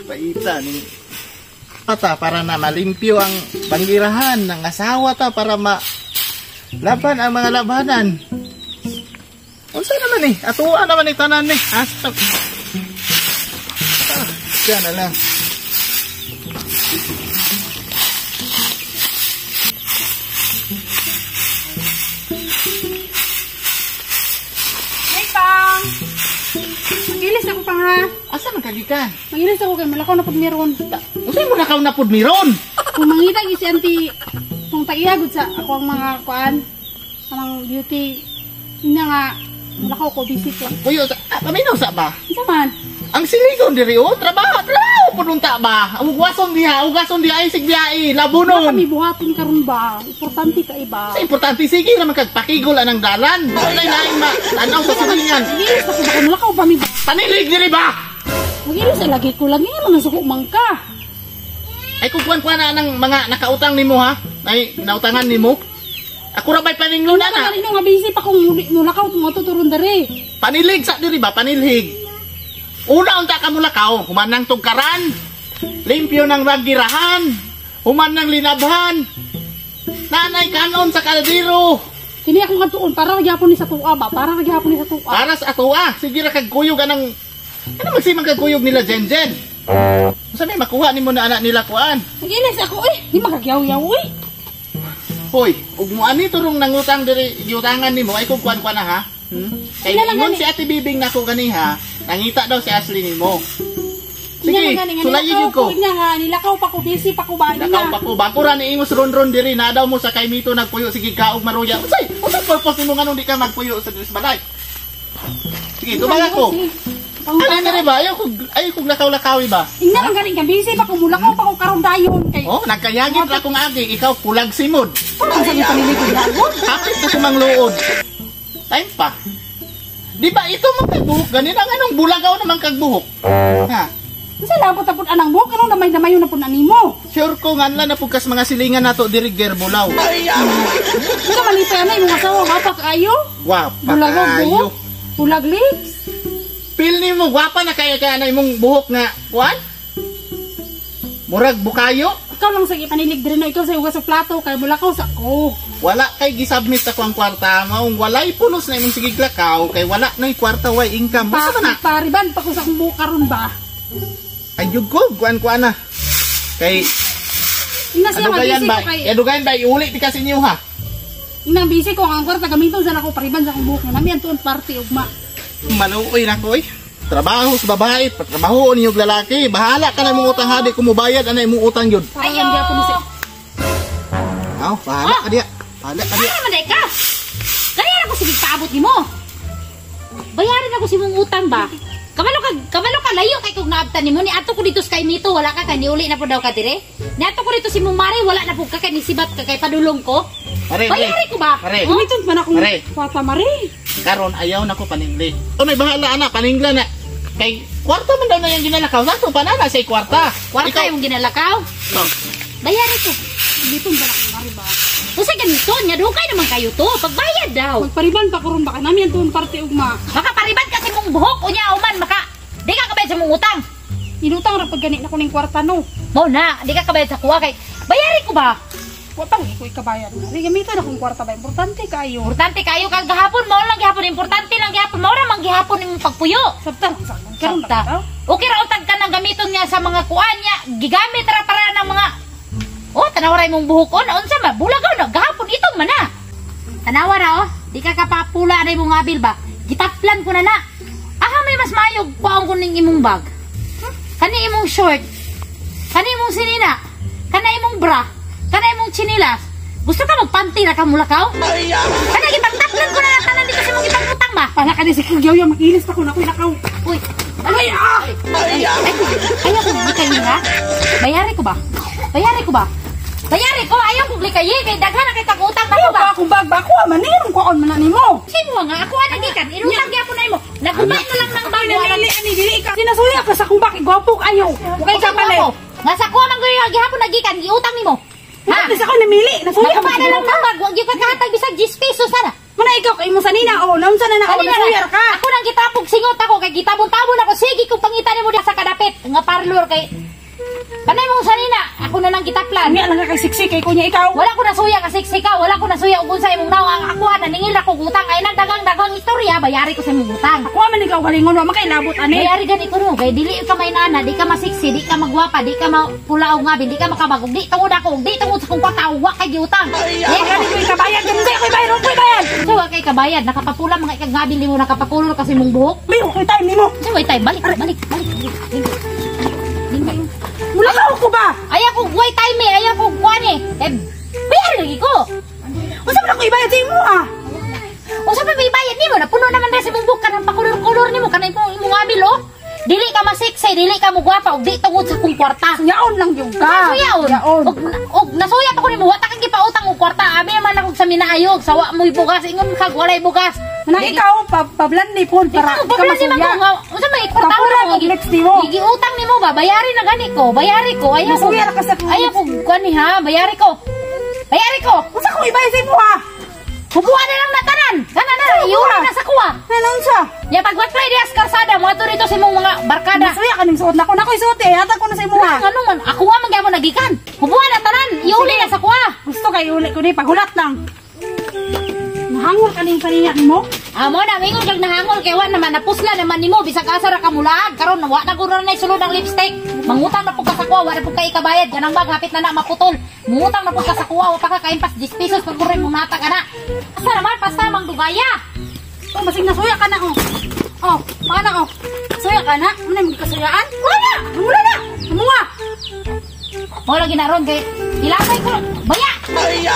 Paita ni pata para na malimpyo ang banggirahan ng asawa ta para ma laban ang mga labanan. Unsa naman eh? Atuwa naman ni tanan ni. Asta. Ah, na lang. Hey, Pang! Magilis ako pang ha. Asa man kagikan? Magilis ako kay malakaw na pud meron. Unsay mo lakaw na pud meron? Kung mangita gyud si auntie kung tag-iya gud sa ako ang mga kuan, anang beauty ina nga malakaw ko busy ko. Kuyo, paminaw sa ba? Unsa man? Ang siligon diri oh, trabaho, trabaho pud unta ba? Ugason diha, ugason diha ay sig diha eh, labunon. Kami buhaton karon ba? Importante ka iba. Sa importante sige ra man kag pakigol anang dalan. Walay lain ma tanaw sa silingan. Magilis ako ba malakaw ba mi ba? Panilig diri ba? Magilis lagi ko lagi nga mga suko man ka. Ay kung kuan-kuan na ang mga nakautang nimo ha? Ay nautangan nimo. Ako ra bay paninglon ana. Ano nga busy pa kung mulakaw mo turon diri. Panilig sa diri ba? Panilhig. Una unta ka mulakaw, human ng tugkaran, limpyo ng raggirahan, human ng linabhan, nanay kanon sa kaldero. Kini akong katuon para gyapon ni sa tuwa ba? Para gyapon ni sa tuwa. Para sa tuwa, sige ra kag kuyog anang ano magsimang kag kuyog nila Jen-Jen. Unsa may makuha nimo na anak nila kuan? Nagilis ako eh, di magagyaw-yaw eh. Hoy, ug mo ani turong nangutang diri giutangan nimo ay kung kuan-kuan na ha? Kay ingon si Ate Bibing nako ganiha, nangita daw si Ashley nimo. Sige, sulayi gyud ko. Nga nga nilakaw pa ko, busy pa ko ba? Nilakaw pa ko, bako ra ni ingos ron-ron diri na daw mo sa kay Mito nagpuyo sige kaog maruya. Unsay? Unsay purpose nimo nganong di ka magpuyo sa diri sa balay? Sige, tubag ako. Ano diri ba? Ayaw kog lakaw-lakawi ba? Ingna lang gani ka busy pa ko, mulakaw pa ko karon dayon kay. Oh, nagkayagit ra kong agi, ikaw pulag simod. Parang sa panilig ko. Hapit ko sa mangluod. Time pa. Di ba ito mo kay buhok ganin ang anong bulagaw naman kag buhok? Ha? Unsa lang pud tapod anang buhok anong damay-damayo na pud animo? Sure ko nganla na pud kas mga silingan nato diri Gerbolaw. Unsa man ipay anay imong asawa gwapa kaayo? Gwapa bulagaw buhok. Bulag lips. Feel nimo gwapa na kaya kay anay imong buhok nga kuan? Murag bukayo. Ikaw lang sa ipanilig diri no, ikaw sa hugas sa plato kay mulakaw sa ko. Wala kay gisubmit ako ang kwarta, maong walay pulos na imong sige lakaw kay wala nay kwarta way income. Basta man na. Pariban pa ko sa akong buhok karon ba? Ay jud ko, kuan-kuan na. Kay ina siya adugayan ba? Kay adugayan ba iuli ti kasi niyo ha? Ina busy ko ang kwarta gamiton sa nako pariban sa akong buhok. Nami antuon party ugma. Maluoy na ko oy. Trabaho sa babae, patrabaho niyo lalaki. Bahala ka na imong utang hadi kung mobayad ana imong utang gyud. Ayo. Aw, bahala ka diya. Bahala ka diya. Ano man ka? Kaya ako sige paabot nimo. Bayaran ako si mong utang ba? Kabalo ka layo kay kog naabtan nimo ni ato ko dito sa kay Mito wala ka kay niuli na pud daw ka dire. Ni ato ko dito si mong mare wala na pud ka kay nisibat ka kay padulong ko. Pare, bayari ko ba? Pare. Gamiton man akong kwarta mare. Karon ayaw nako paningli. Unoy bahala ana paningla na. Kay kwarta man daw na yung ginalakaw. Sakto pa na sa kwarta. Kwarta yung ginalakaw? Oh. Bayari ko. Gamiton ba akong mare ba? Usa ganito nya dugay naman kayo to. Pagbayad daw. Magpariban pa karon baka nami antuon parte ugma. Makapariban kasi mong buhok unya uman maka di ka kabayad sa mong utang. Inutang ra pag gani na ko ning kwarta no. Mo na, di ka kabayad sa kuha kay bayari ko ba? Wa pa ko ikabayad. Mare gamiton akong kwarta ba importante kaayo. Importante kayo kag gahapon mao lang gihapon importante lang gihapon mao ra man gihapon imong pagpuyo. Sabta lang sa karon sabta. Okay ra utag ka nang gamiton niya sa mga kuan niya, gigamit ra para ng mga oh, tanawa ra imong buhok on, unsa ma bulagaw na gahapon itong man na. Tanawa ra oh, di ka kapapula na imong abil ba. Gitaplan ko na na. Aha may mas maayog kuang ko ning imong bag. Kani imong short. Kani imong sinina. Kana imong bra. Kana imong chinilas. Gusto ka magpanty ra ka mulakaw? Kana gipangtaplan ko na na tanan dito sa imong gipangutang ba. Pala ka ni si Kagyaw yung magilis pa ko na ko lakaw. Uy. Ay, ah! Ay, ayaw ko likayin ha? Bayari ko ba? Bayari ko ba? Bayari ko, ayaw kong likayin kay daghan na kay kag-utang na ko ba? Ayaw ko akong bag ba? Ako man nirong ko man na nimo. Sino nga ako ana gikan inutang gyapon na imo. Nagubay na lang ng bag wala ni ani dili ka. Sinasuya ka sa akong bag, gwapo kayo. Wa kay kapalit. Nga sa kuha man gyud gihapon nagikan giutang nimo. Ha? Sa ako namili, nasuya ka na lang ng bag, wa gyud ka kahatag bisag 10 pesos sana. Mana ikaw Ikaw kay imong sanina oh, naunsa na na ako Kanina nasuyar ka. Ako nang gitapog singot ako kay gitabon-tabon ako sige kung pangita nimo diha sa kadapit nga parlor kay kanay mong sanina ako na nang gitaplan. Unya lang ka kay siksik kay kunya ikaw. Wala ko nasuya kasi sika, wala ko nasuya ug unsa imong naong ang ako naningil ako utang ay nagdagang dagang istorya bayari ko sa imong utang. Ako man ikaw galingon wa makailabot ani. Bayari gani ko no kay dili ka may nana, di ka masiksi, di ka magwapa, di ka mapula og ngabi, di ka makabagog, di tungod ako, di tungod sa kong kwarta wa kay giutang. Eh, gani ko ikabayad, ganun sa'yo ko ibayad, ko ibayad. So wa kay kabayad, nakapapula mga ikagabi mo nakapakulor kasi mong buhok. May okay time nimo. So way time, balik, balik, balik. Balik. Mula ka ko ba? Ayaw ko way time eh, ayaw ko kuan eh. Eh, bayar lagi ko. Unsa man ako ibayad sa imo ah? Unsa pa may bayad nimo? Napuno naman rin sa imong buhok kanang pakulor-kulor nimo kanang imong imong abil oh. Dili ka masiksay, dili ka mugwapa ug di tungod sa kong kwarta. Suyaon lang yung ka. Nasuyaon. Suyaon. Og nasuya pa ko nimo, wa ta kang gipautang og kwarta. Abi naman ako sa minaayog, sawa mo'y bugas, ingon kag walay bugas. Nang ikaw, pablandi po para Ikaw, di ka pablandi man masuya. ko nga. Unsa may kwarta Papura ko og next nimo. Giutang nimo ba? Bayari na gani ko. Bayari ko. Ayaw ko. Nasuya ra ka sa Ayaw ko kuan ni ha, bayari ko. Bayari ko. Unsa ko ibayad sa imo ah? Hubuan na lang na tanan. Kana na, Ano iuwi ba? na sa kuha. Ano unsa? Ya pag what Friday as karsada, mo ato dito sa imong mga barkada. Nasuya ka ning suot nako nako isuot eh. Hatag ko na sa imo ah. Ano man, ako nga man gyapon nagikan. Hubuan na tanan, iuli na sa kuha. Gusto kay uli ko ni pagulat lang. Nahangol ka ning kanina nimo. Amo na mingon kag nahangol kay wa naman napusla naman nimo bisag asa ra ka mulaag karon wa na guro na sulod ang lipstick. Mangutang na pud ka sa kuha, wa na pud kay ikabayad ganang bag hapit na na maputol. Mangutang na pud ka sa kuha, wa pa ka kaimpas 10 pesos pag guro mo nata ka na. Asa naman pasta mang dugaya. Oh, basig nasuya ka na oh. Oh, paano oh? Suya ka na? Ano yung kasuyaan? Wala! Wala na! Tumuha! Mo lagi na ron kay ilakay ko. Baya. Ay!